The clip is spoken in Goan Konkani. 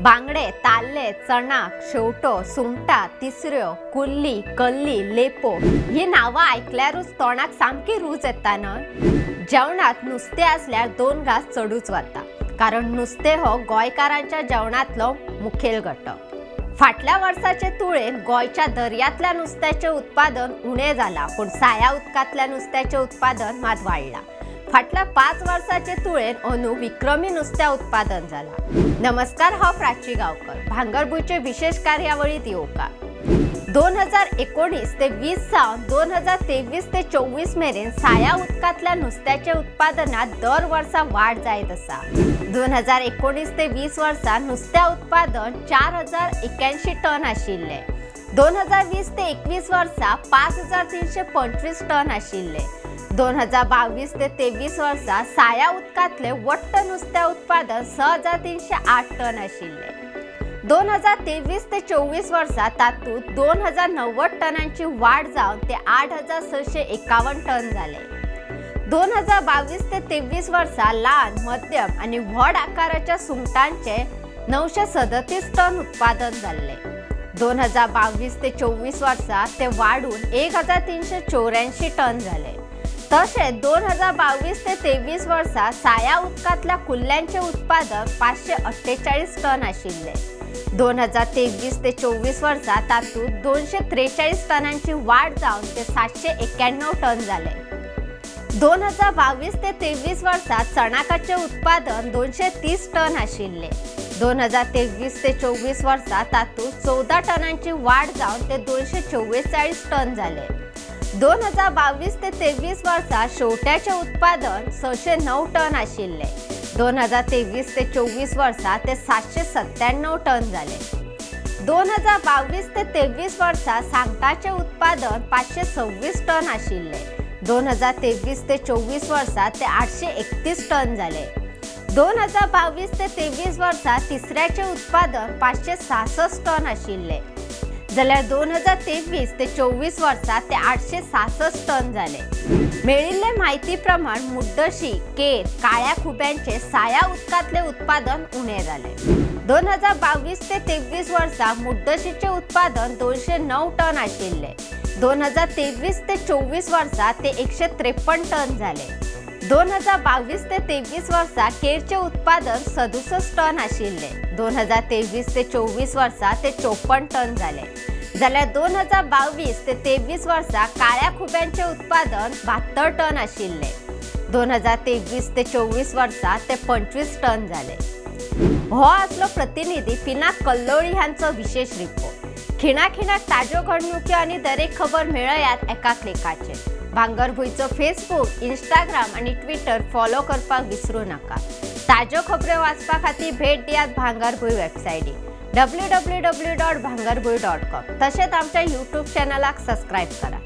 बांगडे, ताल्ले, चणाक, शेवटो, सुंगटां, तिसऱ्यो, कुल्ली, कल्ली, लेपो ही नांवां आयकल्यारूच तोंडाक सामकी रूच येता न्हय. जेवणांत नुस्तें आसल्यार दोन घास चडूच वता, कारण नुस्तें हो गोंयकारांच्या जेवणांतलो मुखेल घटक. फाटल्या वर्साचे तुळेन गोंयच्या दर्यांतल्या नुस्त्याचें उत्पादन उणें जालां, पूण साया उदकांतल्या नुस्त्याचें उत्पादन मात वाडलां. फाटल्या 5 वर्साचे तुळेन अंदू विक्रमी नुस्त्या उत्पादन जाला. नमस्कार, हांव प्राची गांवकर. भांगरभूंयचे विशेष कार्यावळीत येवकार. 2019 ते 20 सावन 2023 ते 24 मेरेन साया उदकांतल्या नुस्त्याच्या उत्पादनात दर वर्सा वाड जायत आसा. 2019 ते 20 वर्सा नुस्त्या उत्पादन 4081 टन आशिल्लें. 2020 ते 21 वर्सा 5325 टन आशिल्लें. 2022 ते 23 वर्सा साया उदकांतलें वट्ट नुस्त्या उत्पादन 6308 टन आशिल्लें. 2023 ते 24 वर्सा तातूंत 2090 टनांची वाड जावन ते 8651 टन जाले. 2022 ते 23 वर्सा ल्हान, मध्यम आनी व्हड आकाराच्या सुंगटांचे 937 टन उत्पादन जाल्लें. 2022 ते 24 वर्सा ते वाडून 1384 टन जाले. तशेंच 2022 ते 23 वर्सा साया उदकांतल्या कुल्ल्यांचें उत्पादन 548 टन आशिल्लें. 2023 ते 24 वर्सा तातूंत 243 टनांची वाड जावन ते 791 टन जाले. 2022 ते 23 वर्सा चणाकाचें उत्पादन 230 टन आशिल्लें. 2023 ते 24 वर्सा तातूंत 14 टनांची वाड जावन ते 244 टन जाले. 2022 ते 23 वर्सा शेवट्याचें उत्पादन 609 टन आशिल्लें. 2023 ते 24 वर्सा ते 797 टन जाले. 2022 ते 23 वर्सा सांगटाचें उत्पादन 526 टन आशिल्लें. 2023 ते 24 वर्सा ते 831 टन जाले. 2022 ते 23 वर्सा तिसऱ्याचें उत्पादन 566 टन आशिल्लें, जाल्यार 2023 ते 24 वर्सा ते 866 टन जाले. मेळिल्ले म्हायती प्रमाण मुड्डशी, केर, काळ्या खुब्यांचे साया उदकांतलें उत्पादन उणें जालें. 2022 ते 23 वर्सा मुड्डशीचें उत्पादन 209 टन आशिल्लें. 2023 ते 24 वर्सा ते 153 टन जाले. 2022 ते 23 वर्सा केरचें उत्पादन 67 टन आशिल्लें. 2023 ते 24 वर्सा ते 54 टन जाले, जाल्यार 2022 ते 23 वर्सा काळ्या खुब्यांचें उत्पादन 72 टन आशिल्लें. 2023 ते 24 वर्सा ते 25 टन जाले. हो आसलो प्रतिनिधी पिनाक कल्लोळी हांचो विशेष रिपोर्ट. खिणा खिणाक ताज्यो घडणुक्यो आनी दरेक खबर मेळयात एका क्लिकाचेर. भांगरभूंयचो फेसबूक, इंस्टाग्राम आनी ट्विटर फॉलो करपाक विसरू नाका. ताज्यो खबऱ्यो वाचपा खातीर भेट दियात भांगरभूंय वेबसायटीक www.bhangarbhuy.com. तशेंच आमच्या यूट्यूब चॅनलाक सबस्क्रायब करा.